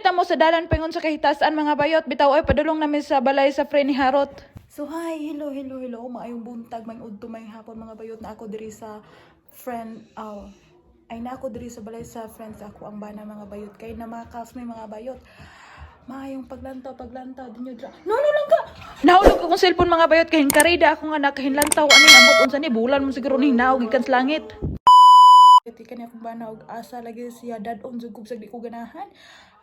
ta mo sa dalan paingon sa kahitasan, mga bayot. Bitaw ay padulong namin sa balay sa friend ni Harot. So hi, hello, hello, hello. Maayong buntag, maayong udto, maayong hapon, mga bayot, na ako diri sa friend, aw, ay na ako diri sa balay sa friends ako ang bana, mga bayot, kay namakas may mga bayot. Maayong paglantaw, paglantaw dinyo dra. No, no lang ka. Nahulog akong cellphone, mga bayot, kay hinkarida akong anak kahinlantaw ani ambot unsa ni bulan mo siguro ni hinaog gikan sa langit. Iti kani akong bana og asa lagi siya dad-on jud kog di ko ganahan.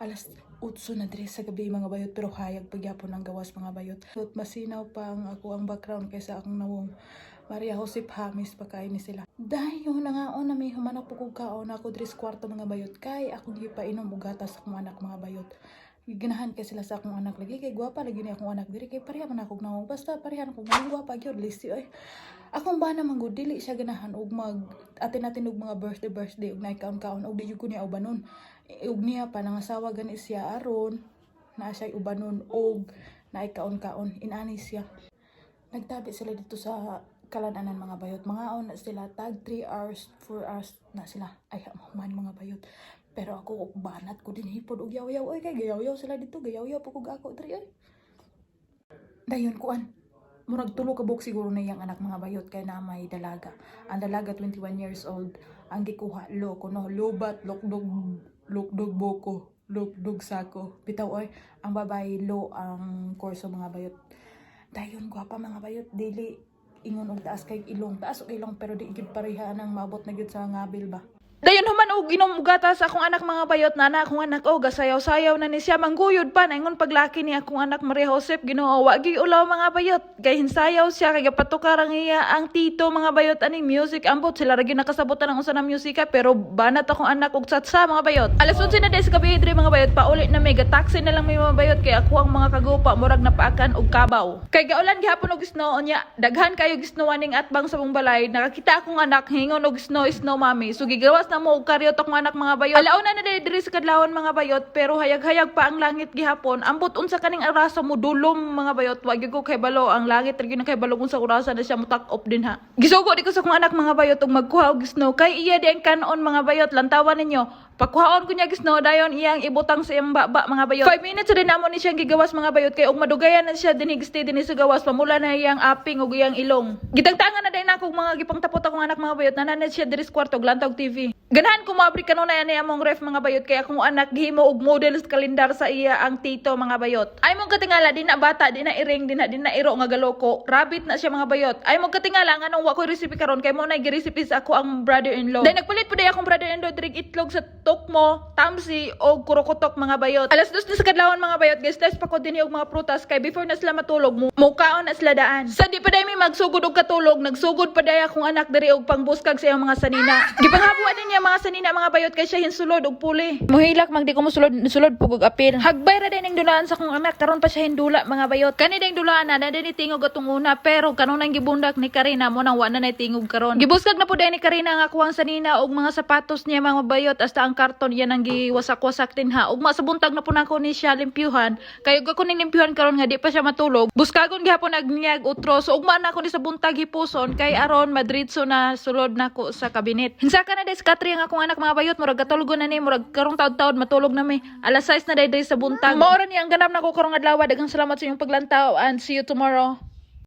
Alas 8 na diri sa gabi, mga bayot, pero hayag pagyapon ang gawas, mga bayot. At masinaw pa ang ako ang background kaysa akong nawong. Maria Josep Hamis pa kay ni sila. Dayon nangaon na mi, human po kog kaon ako diri sa kwarto, mga bayot, kay akong gipainom og gatas akong anak, mga bayot. Ganahan kay sila sa akong anak lagi kay gwapa lagi ni akong anak diri, kay pareha man akong nawong, basta pareha akong nawong, gwapa gyud listi oy. Akong bana man gud dili siya ganahan og mag atin-atin og mga birthday birthday og naay kaon-kaon og di jud ko niya ubanon. Ug niya pa nangasawa gani siya aron naa siya ubanon og naay kaon-kaon, inani siya. Nagtabi sila dito sa kalananan, mga bayot. Mangaon na sila tag 3 hours, 4 hours na sila. Ay, man, mga bayot. Pero ako banat ko din hipod og yaw-yaw oy, kay gayaw-yaw sila dito, gayaw-yaw po kog ako diri oy. Dayon kuan. Murag tulo ka buok siguro na iyang anak, mga bayot, kay na may dalaga. Ang dalaga 21 years old, ang gikuha lo kuno lubat lokdog lokdog boko lokdog sako. Bitaw oy, ang babae lo ang kurso, mga bayot. Dayon gwapa, mga bayot, dili ingon og taas kay ilong, taas og ilong, pero di gyud pareha nang maabot na gyud sa ngabil ba. Dayon human og ginom og gatas akong anak, mga bayot, nana akong anak og gasayaw-sayaw na ni siya, mangguyod pa naingon paglaki ni akong anak Maria Josep. Ginoo, wa gyud ulaw, mga bayot, kay hinsayaw siya kay gapatukar ang iya ang tito, mga bayot, aning music. Ambot sila ra gyud nakasabotan ang usa na musika, pero banat akong anak og tsatsa, mga bayot. Alas 11 na diay sa gabi diri, mga bayot, pauli na may taxi na lang may, mga bayot, kay ako ang mga kagupa murag napaakan og kabaw kay gaulan gihapon og snow. Unya daghan kayo snow aning atbang sa mong balay. Nakakita akong anak hingon og "Snow, snow, mami." So gigawas na mo og karyot akong anak, mga bayot. Alauna na diri sa kadlawon, mga bayot, pero hayag-hayag pa ang langit gihapon. Ambot unsa kaning orasa mo dulom, mga bayot, wa gyud ko kay balo ang langit ra gyud na kay balo kung sa orasa na siya mutak op din ha. Gisugo di ko sa akong anak, mga bayot, og magkuha og snow kay iya di ang kanon, mga bayot. Lantawan ninyo, pakuhaon ko niya og snow, dayon iyang ibutang sa iyang baba, mga bayot. 5 minutes din namo ni siyang gigawas, mga bayot, kay og madugayan na siya dinhi stay dinhi sa gawas, pamula na iyang aping ug iyang ilong. Gitagtangan na dayon ako og mga gipangtapot akong anak, mga bayot. Nana na siya diri sa kwarto glantaw og TV. Ganahan ko moabri kanunay ani among ref, mga bayot, kay akong anak gihimo og model sa kalendar sa iya ang tito, mga bayot. Ay mong katingala, di na bata, di na iring, di na iro nga galoko. Rabbit na siya, mga bayot. Ay mong katingala nganong wa koy recipe karon, kay mo na gi-recipe sa ako ang brother-in-law. Dahil nagpalit po day akong brother-in-law diri itlog sa tukmo, tamsi og kurokotok, mga bayot. Alas 2 na sa kadlawon, mga bayot, guys, test pa ko dinhi og mga prutas kay before na sila matulog, mukaon na sila daan. Sa di pa day mi magsugod og katulog, nagsugod pa day akong anak diri og pangbuskag sa iyang mga sanina. Gipanghabuan din niya mga sanina, mga bayot, kay siya hinsulod og puli. Muhilak mag di ko mosulod sulod pug og apil. Hagbay ra din ning dulaan sa akong anak karon pa siya hindula, mga bayot. Kani ding dulaan na na din tingog atong una, pero kanunang gibundak ni Karina mo nang wa na nay tingog karon. Gibuskag na pud ni Karina ang akuang sanina og mga sapatos niya, mga bayot, hasta ang karton yan ang giwasak-wasak din ha. Ugma sa buntag na po nako ni siya limpyuhan. Kay ug ako ning limpyuhan karon nga di pa siya matulog. Buskagon gihapon nagniyag utro. So ugma na ako ni sa buntag hipuson kay aron madritso na sulod nako sa kabinet. Hinsaka na des katri ang akong anak, mga bayot, murag katulgo na ni, murag karong taud-taud matulog na mi. Alas 6 na day sa buntag. Mao ra ni ang ganap nako karong adlaw. Daghang salamat sa inyong paglantaw and see you tomorrow.